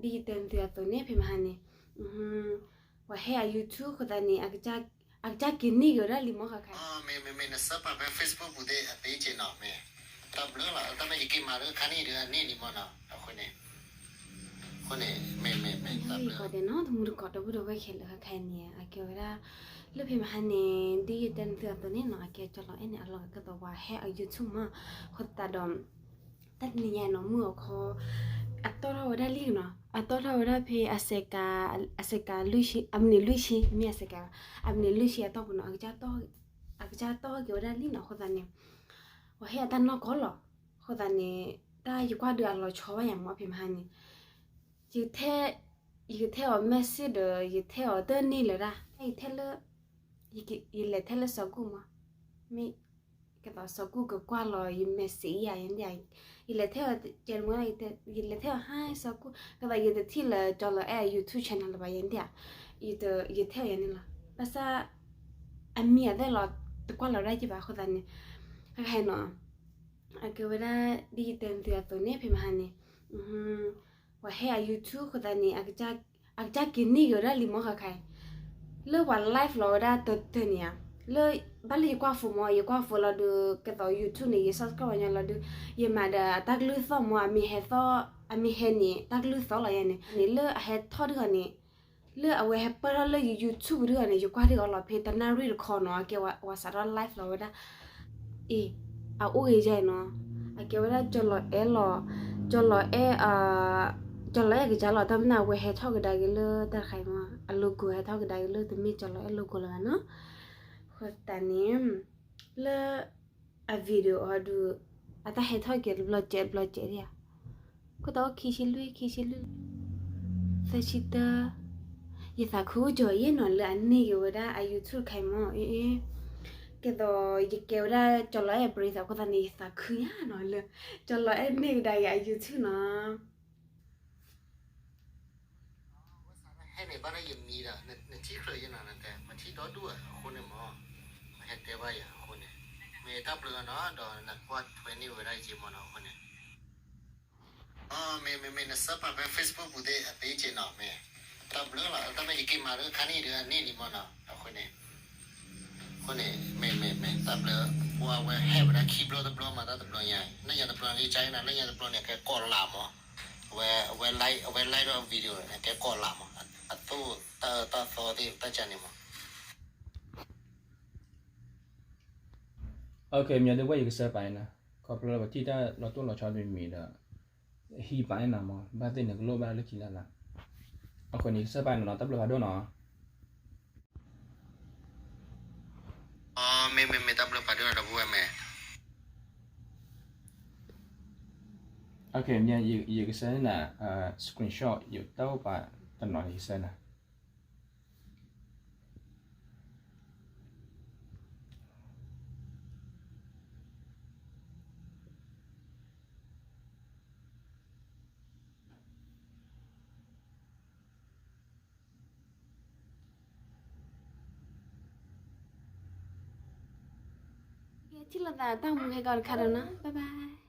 ဒ်ယတဲနသုအသိးန့ၣ် ဖဲမဟါန့ၣ် ပှၤဟဲအ YouTube အဃိသတးန့ၣ် အကစၢ်က့ၤန့ၢ်က့ၤဝဲဒၣ်လံမ့ၢ်ဃၣ်ခါ, မ့ၢ် မ့ၢ် မ့ၢ် နစၢပာ်ဖဲ Facebook ပူၤသ့ၣ်အသ့က့ၤနီၤ မ့ၢ် တၢ်ဘျုးလီၤ တၢ်မ့ၢ်ယက့ၤမၤလၢခါန့ၣ်ဒီးအန့ၢ်လံမ့ၢ်နီၤ အဃိန့ၣ် အဃိန့ၣ် မ့ၢ် မ့ၢ် မ့ၢ် တၢ်ဘျုး ကီးဒဲးနီၤ တမူတကိးဒီပုၢ်ဒီဝဲၢ်ခဲလၢာ်ဃၣ်ခါအံၤန့ၣ် အကဲဝဲဒၣ် လၢဖဲမဟါန့ၣ် ဒ်ယတဲနသုအသိးန့ၣ်နီၤ အကဲကၠီလီၤအဲၣ်န့ၣ် အလီၢ်ကကဲသိးပှၤဟဲအ YouTube မ့ၢ် အဃိသတးဒီး တၢ်တနံၤညါနီၤ မုၢ်အခီ အတီၢ်ထီၣ်ဝဲဒၣ်လံနီၤ အတီၢ်ထီၣ်ဝဲဒၣ်ဖဲအစဲးကၤ အစဲးကၤလွံၢ်ဆံ အမံးနံးလွံၢ်ဆံ မ့ၢ်အစဲးကၤ အမံးနံးလွံၢ်ဆံအတီၢ်ပူၤနီၤ အကစၢ်တီၢ်က့ၤဝဲဒၣ်လံနီၤ အဃိသတးန့ၣ် ပှၤဟဲအတၢ်နီၢ်ကီၢ်လီၤ အဃိသတးန့ၣ် တၢ်ယကွၢ်ဒုးအလီၤဆီဘၣ်ယၤမ့ၢ်ဖဲမဟါန့ၣ် ယကထဲ ယကထဲအီၤ message ဒီး ယထဲအီၤတန့ၢ်လၢၤဒၣ် ယထဲလၢ ယလဲၤထဲလၢစီၤကူၣ်မး မ့ၢ် ကသိးစီၤကူၣ်ကကွၢ်လီၤ ယ message ယၤ ယလဲၤထဲအီၤ ကဲမ့ၢ် ယလဲၤထဲအီၤ ဟါ စီၤကူၣ် ကသိးယတထံၣ်လၢကၠီလီၤအဲၣ်အ YouTube channel လၢၤဘၣ် ယဲဒၣ် ယထဲအီၤယၤန့ၣ်လီၤ ဘၣ်ဆၣ် အမံၤအသဲလီၤ တကွၢ်လီၤဒၣ်က့ၤဘၣ်အဃိသတးန့ၣ် ဟဲနီၤ အကဲဝဲဒၣ် ဒ်ယတဲနသုအသိးန့ၣ် ဖဲမဟါန့ၣ် ပှၤဟဲအ YouTube အဃိသတးန့ၣ် အကစၢ်က့ၤန့ၢ်က့ၤဝဲဒၣ်လံမ့ၢ်ဃၣ်ခါအံၤ လၢပှၤ live လီၤဝဲဒၣ်တၢၢ်တၢၢ်န့ၣ်ဧါ လၢ ဘၣ်လၢယကွၢ် phone မ့ၢ် ယကွၢ် phone လီၤဒုး ကသိး YouTube န့ၣ် ယ subscribe ပှၤညီလီၤဒုး ယမၤဒီးအတၢ်ကလုၢ်သီၣ်မ့ၢ် အမံၤဟဲသီၣ် အမံၤဟဲန့ၣ် တၢ်ကလုၢ်သီၣ်လီၤယဲန့ၣ် န့ၣ်လၢအဟဲထီၣ်ဒုးဂီၤန့ၣ် လၢအဝဲဟဲပၢၢ်ထီၣ်လၢယ YouTube ဒုးဂီၤန့ၣ် ယကွၢ်ဒုးအီၤလီၤဖဲတနၣ်ရံၣ်တခီနီၤ အကဲဝဲစးထီၣ် live လီၤဝဲဒၣ် အ့ အအိၣ်ဂ့ၤယဲနီၤ အကဲဝဲဒၣ်ကၠီလီၤအဲၣ်လီၤ ကၠီလီၤအဲၣ် ကၠီလီၤအဲၣ်ကစၢ်လီၤ တၢ်မနုၤအဝဲဟဲထီၣ်ကဒါက့ၤလၢတၢ်တခါအံၤမ့ၢ် အ logo ဟဲထီၣ်ကဒါက့ၤလၢတမ့ၢ်ကၠီလီၤအဲၣ် logo လၢၤဘၣ်နီၤ အဃိသတးန့ၣ် လၢ အ video အီၤဒုး အတၢ်ဟဲထီၣ်က့ၤတဘျီကဲးတဘျီကဲးဒံးဧါ ခိၣ်တီခံဆံလွံၢ် ခံဆံလွံၢ် သၢဆံတၢ ယသးခုကီၢ်ယဲနီၤ လၢအန့ၢ်က့ၤဝဲဒၣ်အ YouTube တခါအံၤမ့ၢ် အ့ ကဲသိး ယကဲဝဲဒၣ်ကၠီလီၤအဲၣ် ပရံသး အဃိသတးန့ၣ် ယသးခုညါနီၤ လၢ ကၠီလီၤအဲၣ်န့ၢ်ကဒါက့ၤအ YouTube နီၤ ဟဲန့ၣ်ဘၣ်လၢယမံၤဒီး နထံၣ်ကြၢးယဲနီၤ နတဲ မထံၣ်ဒီဒူၣ်အဃိန့ၣ်မ့ၢ် မ့ၢ်ဟဲတဲဘၣ်ယၤအဃိန့ၣ် မ့ၢ်တၢ်ဘျုးနီၤ ဒီးနကွၢ်ထွဲန့ၢ်ဝဲဒၣ်ယက့ၤမ့ၢ်နီၤ အဃိန့ၣ် မ့ၢ် မ့ၢ် မ့ၢ် နစၢပာ်ဖဲ Facebook ပူၤသ့ၣ်အသ့က့ၤနီၤ မ့ၢ် တၢ်ဘျုးလီၤ တၢ်မ့ၢ်ယက့ၤမၤလၢခါန့ၣ်ဒီးအန့ၢ်လံမ့ၢ်နီၤ အဃိန့ၣ် အဃိန့ၣ် မ့ၢ် မ့ၢ် မ့ၢ် တၢ်ဘျုး ပှၤဝဲဟဲဝဲဒၣ်ခံဘျီတဘျီမး တၢ်တဘျီညါ လၢညါတဘျီန့ၣ် ကၠါနၤ လၢညါတဘျီန့ၣ် ကဲကီၢ်လးမး အဝဲ အဝဲ အဝဲ live ဒီး video န့ၣ် ကဲကီၢ်လးမး အသိၣ်တၢ်အၢတၢ်သီသ့ၣ်တၢ်ကၠါန့ၣ်မး မ့ၢ်ဒ်ဝဲယကစၢ်ပာ်န့ၣ် ခီဖျိလၢပထံၣ်တၢ်လီၤတိၢ်လီၤဆီတမံၤမံၤဒီး ဟံးပာ်န့ၢ်နၤမး ဘၣ်သ့ၣ်န့ၣ်ကလိၣ်ဘၣ်လၢခံလၢ်လၢ် အဃိန့ၣ် ယကစၢ်ပာ်န့ၣ်နီၤ တၢ်ဘျုးဖးဒိၣ်နီၤ မ့ၢ် မ့ၢ် မ့ၢ် တၢ်ဘျုးဖးဒိၣ်ဒီပုၢ်ဝဲၢ်မ့ၢ် ယကစၢ်န့ၣ် screenshot ယတၢ်အိၣ်ပာ်တနီၤ ယကစၢ်န့ၣ် ထံၣ်လိာ်သးတၢ်မူခဲကီးတခါဒီးနီၤ bye bye